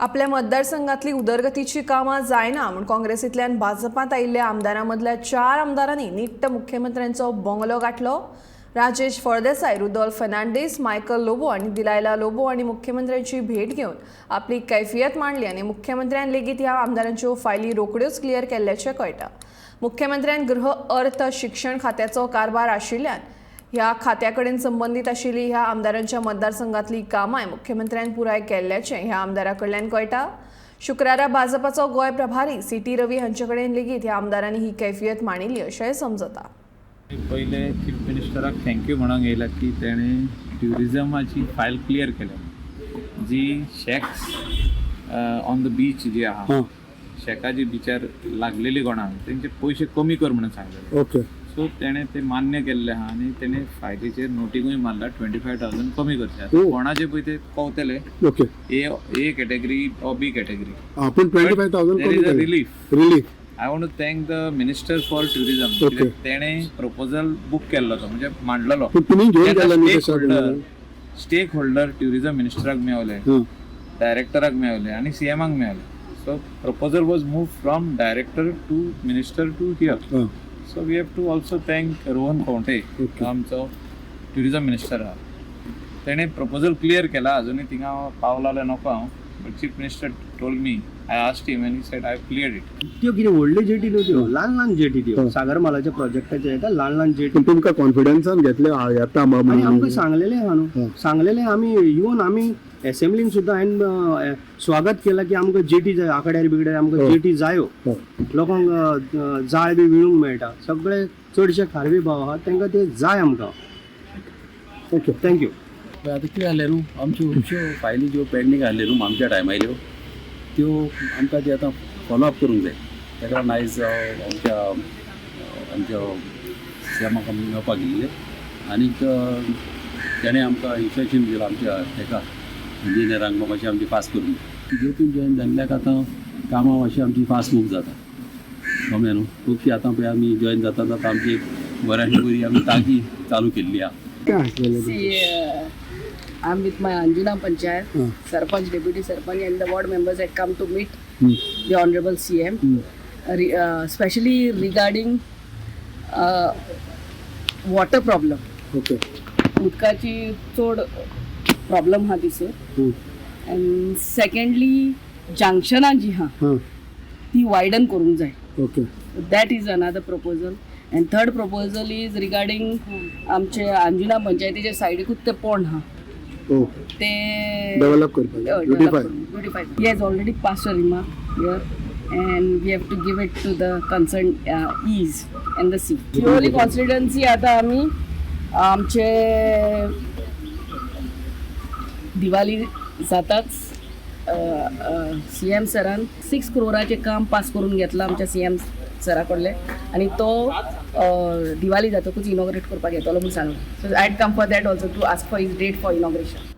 आपल्या मतदारसंघातली उदरगतीची कामां जायना म्हूण काँग्रेसींतल्यान भाजपांत आयिल्ल्या आमदारां मदल्या चार आमदारांनी निट्ट मुख्यमंत्र्यांचो बंगलो गाठलो. राजेश फळदेसाय, रुदोल्फ फेर्नांडीस, मायकल लोबो आनी दिलायला लोबो हांणी मुख्यमंत्र्यांची भेट घेवन आपली कैफियत मांडली आनी मुख्यमंत्र्यान लेगीत ह्या आमदारांच्यो फायली रोखड्योच क्लियर केल्ल्याचें कळटा. मुख्यमंत्र्यान गृह, अर्थ, शिक्षण खात्याचो कारभार आशिल्ल्यान ह्या खात्या कडेन संबंदीत आशिल्ली ह्या आमदारांच्या मतदारसंघातली कामांय मुख्यमंत्र्यान पुराय केल्ल्याचें ह्या आमदारा कडल्यान कळटा. शुक्रारा भाजपाचो गोंय प्रभारी सी टी रवी हांचे कडेन लेगीत ह्या आमदारांनी ही कैफियत मांडिल्ली अशेंय समजता. पयले चीफ मिनिस्टराक thank you म्हणूंक येयला की तेणें ट्युरिजमाची फायल क्लियर केल्या. जी शॅक्स ऑन the beach जी आहा, शॅका जी बिचार लागलेली कोणाक, तेंचे पयशे कमी कर म्हणून सांगलेले. सो तेणें ते मान्य केल्ले आहा आनी तेणें फायलीचेर नोटिंगूय मारला, 25,000 कमी करचे. आतां कोणाचे पळय ते कवतले, ए A category or B category. आं, पूण 25,000 there is a relief. Relief. I want to thank the minister for tourism. तेणें प्रपोजल बूक केल्लो, तो म्हणजे मांडलेलो. पूण तुमी घेवन गेला न्ही तशें. स्टेक होल्डर ट्युरिझम मिनिस्टराक मेवले, डायरेक्टराक मेवले आनी सीएमाक मेवले. So proposal was move from director to minister to here. So we have to also thank Rohan Khaunte, आमचो ट्युरिझम मिनिस्टर आहा. तेणें प्रपोजल क्लियर केला. अजुनूय थिंगा पावला जाल्यार नको हांव, but chief minister told me, I asked him and he said, "I clear it." त्यो कितें व्हडल्यो जेटी न्हू त्यो, ल्हान ल्हान जेटी त्यो. सागर मालाच्या प्रोजेक्टाचे येता ल्हान ल्हान जेटी. पूण तुमकां कॉन्फिडन्सान घेतले येता बा आनी म्हणून. आमकां सांगलेलें आहा न्हू, सांगलेलें आमी. इवन आमी एसेंब्लीन सुद्दां हांवें स्वागत केलां की आमकां जेटी जाय, आकड्यार बिकड्यार आमकां जेटी जायो. लोकांक जाळ बी विणूंक मेळटा. सगळे चडशे खारवी भाव आहात, तांकां ते जाय आमकां. Okay. Thank you. पळय, आतां कितें जालें न्हू, आमच्यो खुबश्यो फायली ज्यो पेंडींग आसल्यो न्हू आमच्या टायमा वयल्यो, त्यो आमकां त्यो आतां फॉलो अप करूंक जाय. ताका लागून आयज आमच्या आमच्या सीएमाक आमी मेळपाक गेल्ले आनीक तेणें आमकां इन्स्ट्रक्शन दिलां आमच्या हेका इंजिनियरांक, मातशें आमची फास्ट करूंक. जेतून जॉयन जाल्ल्याक आतां कामां मातशी आमची फास्ट मूव जाता, कमळ्ळें न्हू. खुबशी आतां पळय आमी जॉयन जाता जाता आमची एक बऱ्यान बरी आमी टाकी चालू केल्ली आहा. काय आसलेलें? See, I'm with my Anjuna Panchayat, Sarpanch, Deputy Sarpanch, and the ward members had come to meet the Honorable CM, especially regarding water problem. उदकाची चड प्रॉब्लम आहा दिसर. अँड सेकंडली, जंक्शनां जी आहा ती वायडन करूंक जाय. That is another proposal, and third proposal is regarding आमचे अंजुना पंचायतीच्या सायडीकूच ते पोंड आहा, ते डेव्हलप करपाक, beautify. Beautify. He has already passed a remark here and we have to give it to the concerned Es and the C. Siolim constituency आता आमी आमचे दिवाळी जाताच सी एम सरान 6 क्रोराचें काम पास करून घेतलां आमच्या सी एम सरा कडले आनी तो दिवाळी जातकूच इनॉग्रेट करपाक येतलो म्हूण सांगलां. So I come for that also, to ask for his date for inauguration.